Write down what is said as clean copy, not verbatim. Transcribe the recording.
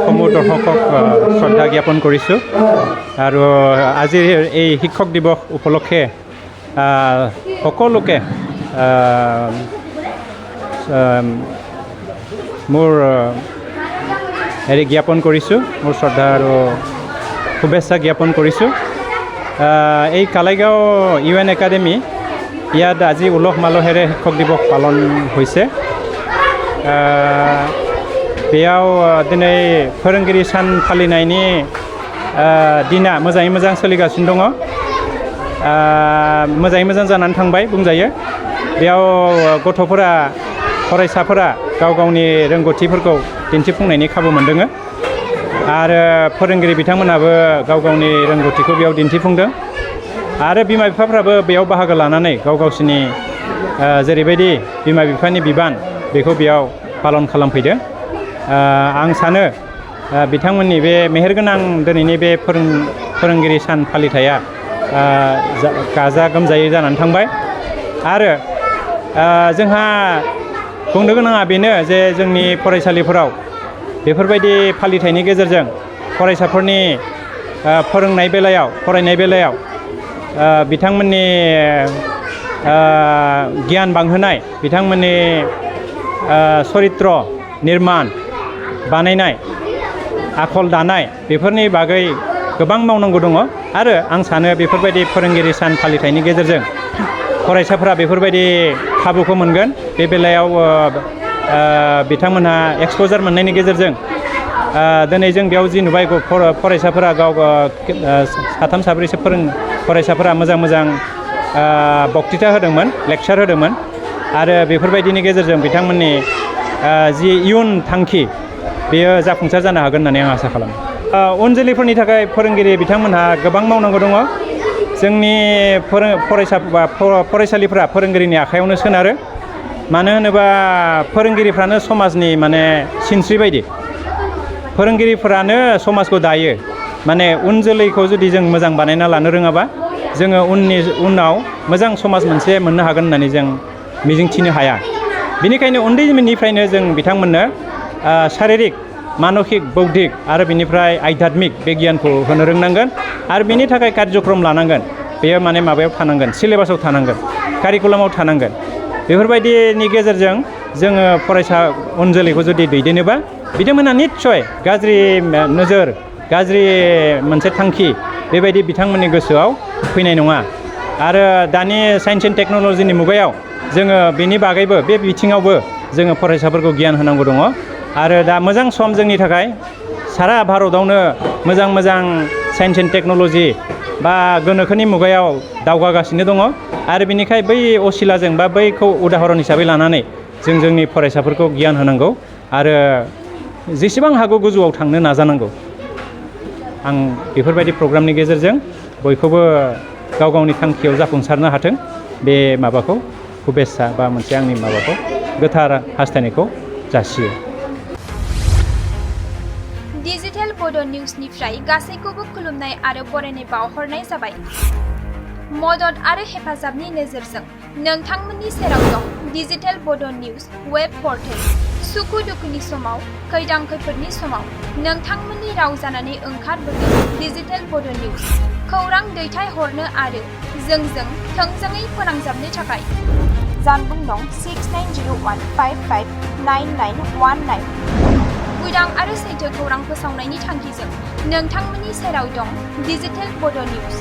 সমূহ দৰ্শকক শ্ৰদ্ধা জ্ঞাপন কৰিছোঁ আৰু আজিৰ এই শিক্ষক দিৱস উপলক্ষে সকলোকে মোৰ জ্ঞাপন কৰিছোঁ, মোৰ শ্ৰদ্ধা আৰু শুভেচ্ছা জ্ঞাপন কৰিছোঁ। এই কালাইগাঁও ইউ.এন একাডেমি ইয়াত আজি উলহ মালহেৰে শিক্ষক দিৱস পালন হৈছে। बेयाव दिनै फोरोंगिरि सान फालिनायनि दिना मोजाङै मोजां सोलिगासिनो दङ, मोजाङै मोजां जानानै थांबाय बुंजायो। बेयाव गथ'फोरा फरायसाफोरा गाव गावनि रोंगौथिफोरखौ दिन्थिफुंनायनि खाबु मोनदों आरो फोरोंगिरि बिथांमोनाबो गाव गावनि रोंगौथिखौ बेयाव दिन्थिफुंदों आरो बिमा बिफाफ्राबो बेयाव बाहागो लानानै गाव गावसिनि जेरैबायदि बिमा बिफानि बिबान बेखौ बेयाव पालन खालामफैदों। आं सानो बिथांमोननि बे मेहेरगोनां दिनैनि बे फोरोंगिरि सान फालिथाया गाजा गोमजायै जानानै थांबाय आरो जोंहा बुंनो गोनाङा बेनो जे जोंनि फरायसालिफोराव बेफोरबायदि फालिथायनि गेजेरजों फरायसाफोरनि फोरोंनाय बेलायाव फरायनाय बेलायाव बिथांमोननि गियान बांहोनाय, बिथांमोननि चरित्र निर्माण बानायनाय, आखल दानाय बेफोरनि बागै गोबां मावनांगौ दङ आरो आं सानो बेफोरबायदि फोरोंगिरि सान फालिथायनि गेजेरजों फरायसाफोरा बेफोरबायदि खाबुखौ मोनगोन। बे बेलायाव बिथांमोनहा एक्सप'जार मोननायनि गेजेरजों दिनै जों बेयाव जि नुबाय फरायसाफोरा गाव साथाम साब्रैसो फरायसाफोरा मोजां मोजां बक्तृता होदोंमोन, लेक्सार होदोंमोन आरो बेफोरबायदिनि गेजेरजों बिथांमोननि जि इयुन थांखि बेयो जाफुंसार जानो हागोन होननानै आं आसा खालामो। उन जोलैफोरनि थाखाय फोरोंगिरि बिथांमोनहा गोबां मावनांगौ दङ। जोंनि फरायसालिफ्रा फोरोंगिरिनि आखायावनो सोनारो। मानो होनोबा फोरोंगिरिफ्रानो समाजनि माने सिनस्रि बायदि, फोरोंगिरिफोरानो समाजखौ दायो। माने उन जोलैखौ जुदि जों मोजां बानायना लानो रोङाबा जोङो उनाव मोजां समाज मोनसे मोननो हागोन होननानै जों मिजिंथिनो हाया। बेनिखायनो उन्दैनिफ्रायनो जों बिथांमोननो शारिरिक, मानसिक, बौद्धिक आरो बिनिफ्राय आध्यात्मिक बे गियानखौ होनो रोंनांगोन आरो बिनि थाखाय कार्यक्रम लानांगोन। बेयो माने माबायाव थानांगोन, सिलेबासाव थानांगोन, कारिकुलामाव थानांगोन। बेफोरबायदिनि गेजेरजों जोङो फरायसा उन जोलैखौ जुदि दैदेनोबा बिथांमोना निस्सय गाज्रि नोजोर, गाज्रि मोनसे थांखि बेबायदि बिथांमोननि गोसोआव फैनाय नङा। आरो दानि साइन्स एन्ड टेक्न'लजिनि मुगायाव जोङो बेनि बागैबो बे बिथिङावबो जोङो फरायसाफोरखौ गियान होनांगौ दङ आरो दा मोजां सम जोंनि थाखाय सारा भारतआवनो मोजां मोजां साइन्स एन्ड टेक्न'लजि बा गोनोखोनि मुगायाव दावगागासिनो दङ आरो बेनिखाय बै असिलाजों बा बैखौ उदाहरन हिसाबै लानानै जों जोंनि फरायसाफोरखौ गियान होनांगौ आरो जेसेबां हागौ गोजौआव थांनो नाजानांगौ। आं बेफोरबायदि प्रग्रामनि गेजेरजों बयखौबो गाव गावनि थांखियाव जाफुंसारनो हाथों बे माबाखौ शुभेच्छा बा मोनसे आंनि माबाखौ गोथार हास्थायनायखौ जासियो। डिजिटेल बड' निउसनिफ्राय गासैखौबो खुलुमनाय आरो बरायनाय बावहरनाय जाबाय। मदद आरो हेफाजाबनि नोजोरजों नोंथांमोननि सेराव दं डिजिटेल बड' निउस वेब पर्टेल। सुखु दुखुनि समाव, खैदां खैफोदनि समाव नोंथांमोननि राव जानानै ओंखारबोदों डिजिटेल बड' निउस। खौरां दैथायहरनो आरो जोंजों थोंजोङै फोनांजाबनो थाखाय जानबुं नं 6901559919। उदां आरो सैथो खौरां फोसावनायनि थांखिजों नोंथांमोननि सेराव दं डिजिटेल बड' निउस।